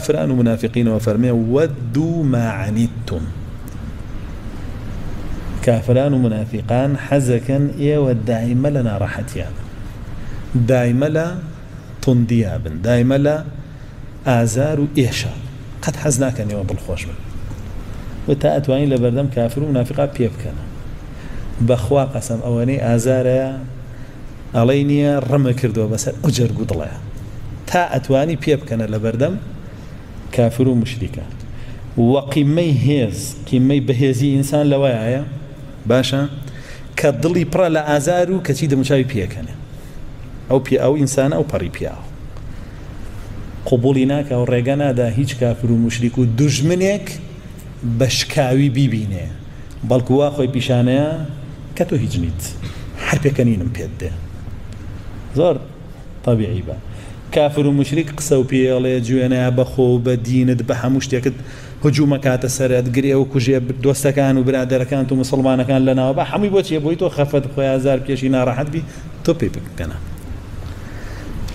کافران و مونافیقینەوە فەرمێ ودوا ما عنتم کافران و مونافیقان حەزەکەن ئێوە دایمە لە ناڕەحەتیا بن دایمە لە توندیا بن دایمە لە ئازار و ئێشە قەت حەز ناکەن ئێوە دڵخۆش بن و تا ئەتوانی لە بەردەم کافر و مونافیقا پێ بکەنە بەخوا قەسەم ئەوەنەی ئازارەیە ئەڵێی نیە ڕمە کردوە بەسەر ئەو جەرگ و دڵەیا تا ئەتوانی پێ بکەنە لەبەردەم کافر و موشریکا وە قیمەی هێز قیمەی بەهێزی ئینسان لەوەیایە باشە کە دڵی پڕە لە ئازار و کەچی دەموچاوی پێکەنێ ئەو پێ ئەو ئینسانە ئەو پەڕی پیاوە قبوڵی ناکا و ڕێگە نادا هیچ کافر و موشریک و دوژمنێک بە شکاوی بیبینێ بەڵکو وا خۆی پیشانەیە کە تۆ هیچ نیت هەر پێکەنینم پێت دێ زۆر تەبیعی بە کافر و موشریک قسە و پێڵێ جوێنەیە بە خۆ و بە دینت بە هەموو شتێکت هجومە کاتە سەرت گرێ و کوژێ دۆستەکان و برادەرەکانت و موسڵمانەکان لەناوە بە هەمووی بۆ چیە بۆی تۆ خەفەت بخۆی ئازار بکێشی ناڕەحەت بی تۆ پێی بکەنە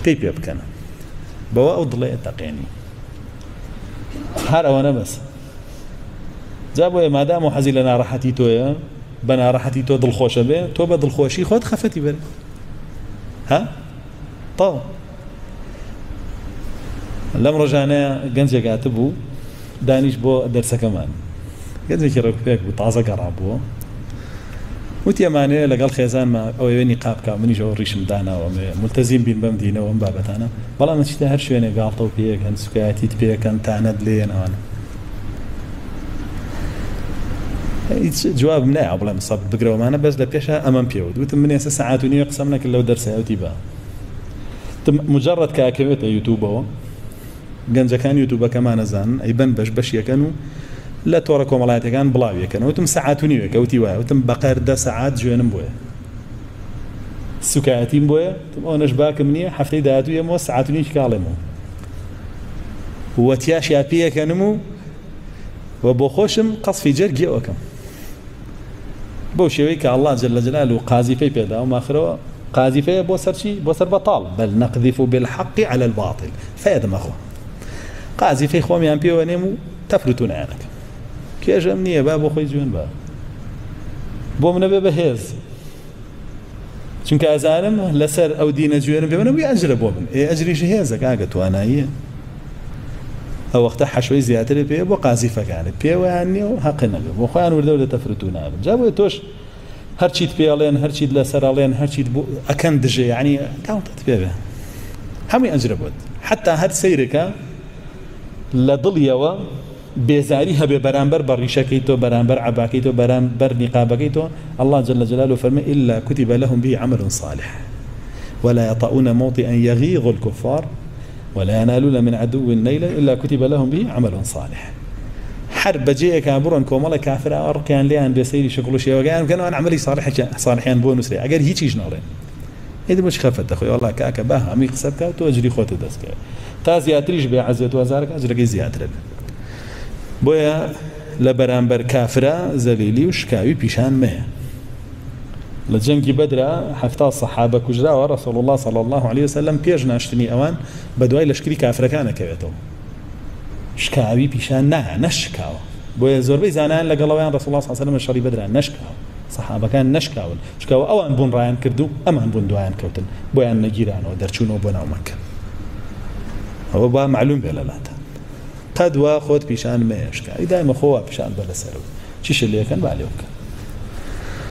پێی پێ بکەنە بەوە ئەو دڵێ تەقێنی هەر ئەوەنە بەس جا بۆیە مادام و حەزی لە ناڕەحەتی تۆیە بە ناڕەحەتی تۆ دڵخۆشە بێ تۆ بە دڵخۆشی خۆت خەفەتی بەرێ ها تەواو لەم ڕۆژانە گەنجێک هاتبوو دانیش بۆ دەرسەکەمان گەنجێکی ڕێکوپێک بوو تازە گەڕابووە وتی ئەمانەیە لەگەڵ خێزانما ئەوەیە نیقاب بکا منیش ئەوە ڕیشم داناوە ئەمەوێ مولتەزیم بین بەم دینەوە ئەم بابەتانە بەڵام ئەچیتە هەر شوێنێ گاڵتە و پێیەکەن سوکایەتیت پێکەن تانەت لێیەن ئەوانە هیچ جوابم نایە بڵێم سەبر بگرەوەمانە بەس لە پێشا ئەمەم پێوت وتم من ئێستا سەعات و نیوێ قسەم نەکرد لەو دەرسە وتی بە مجرد کە ئەکەوێتە یوتوبەوە گەنجەکان یوتوبەکەمان ئەزانن ئەیبەن بەش بەشیەکەن و لە تۆڕە کۆمەڵایەتەکان بڵاویەکەن وتم سەعات و نیوێکە وتی وایە وتم بەقەر دە سەعات جوێنم بۆیە سوکایەتیم بۆیە وتم ئەوەنەش باکم نییە هەفتەی داهاتوو یەمەوە سەعات و نیوێکی کاڵێمەوە و تیاشیا پێیەکەنم و و بۆ خۆشم قەسفی جەرگی ئەوەکەم بەو شێوەی کە اللە جل جلالە قازیفەی پێدا و ماخرەوە قازیفەیە بۆ سەر چی بۆ سەر بەتاڵ بل نقذف بالحق على الباطل فيدمغه قازیفەی خۆمیان پێوە نێم و تەفروتونایانەکەم کێژەم نییە با بۆ خۆی جوێن بە بۆ منە بێ بەهێز چونکە ئەزانم لەسەر ئەو دینە جوێنم پێ نەبووی ئەجرە بۆ من ئێ ئەجریش هێزە کاکە تواناییە ئەو وەختە حەشوەی زیاتر پێ بۆ قازیفەکانت پێوەیان نییە و هەق نەبێ بۆ خۆیان وردە وردە تەفرتو نابن جا بۆیە تۆش هەرچیت پێڵێن هەرچیت لەسەر ئەڵێن هەرچیت بۆ ئەکەن دژێ یعنی گاڵتەت پێ بێ هەمووی ئەجرە بۆت حتا هەر سەیرەکە لە دڵیەوە بێزاری هەبێ بەرامبەر بە ڕیشەکەی تۆ بەرامبەر عەباکەی تۆ بەرامبەر نیقابەکەی تۆ اللە جل جلاله فەرمی الا کتب لهم به عمل صالح ولا یطئون موطئا یغیظ الکفار ولا ینالون من عدو نیلا الا کتب لهم به عمل صالح هەر بەجێیەکا بڕۆن کۆمەڵێک کافر ئاوا ڕقیان لێیان بێ سەیری شکڵ و شێوەکەیان بکەن ئەوان عەمەلی صالحیان بۆ نووسرێ ئەگەر هیچیش نەڵێن ئیتر بۆچی خەفەت دەخۆی وەڵا کاکە با هەمووی قسە بکا تۆ ئەجری خۆتت دەست کەوێ تا زیاتریش بێ عەزیەت و ئازارەکە ئەجرەکەی زیاترە بێ بۆیە لە بەرامبەر کافرا زەلیلی و شکاوی پیشان مەیە لە جەنگی بەدرا 70 سەحابە کوژراوە ڕسول الله صلی الله علیه وسلم پێش ناشتنی ئەوان بە دوای لەشکری کافرەکانە کەوێتەوە شکاوی پیشان نایە نەشکاوە بۆیە زۆربەی زانایان لەگەڵەوەیان ڕسول الله صلی الله علیه وسلم شەڕی بەدرا نەشکاوە سەحابەکان نەشکاون چونکە ئەوە ئەوان بوون ڕایان کرد و ئەمان بوون دوایان کەوتن بۆیان نەگیرانەوە دەرچوونەوە بۆ ناو مەککە ئەوە با مەعلوم بێ لەلاتان قەت وا خۆت پیشان مەیە شکاوی دایمە خۆ وا پیشان بە لەسەرەوە چیشت لێکەن با لێ بکەن.